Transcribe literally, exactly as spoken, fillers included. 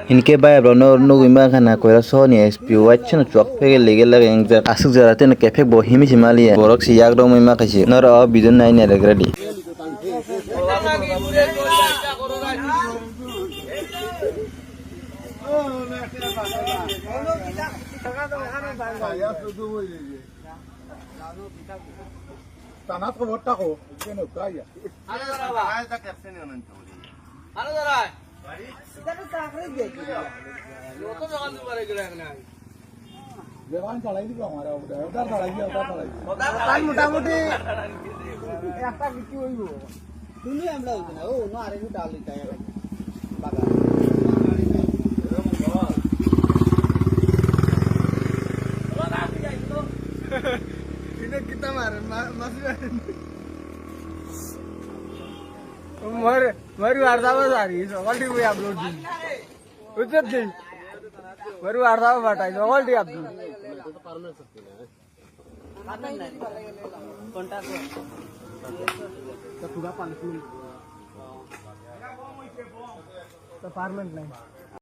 Hinkhe bai abo no nugwi mankha na koira soni S P O waisano chwk phege lege lage engjak aswk jora teno kephek bo himi se maliya borok se yak rwngwi mankha se norok o video naina rwk ready. Tanat ko botta ko, keno kaya. Beban chalai dibo amare, order chalai dibo, order chalai dibo. Tan motamuti ekta kichu hoibo. Tumi amla hoibo na, o no are ni dal lita ya. Baga. Ini kita mar, ma-, masih. Mar, mar warda bazar is already we upload din. Ujjat din. Mar warda batai is already upload. Permanent nahi.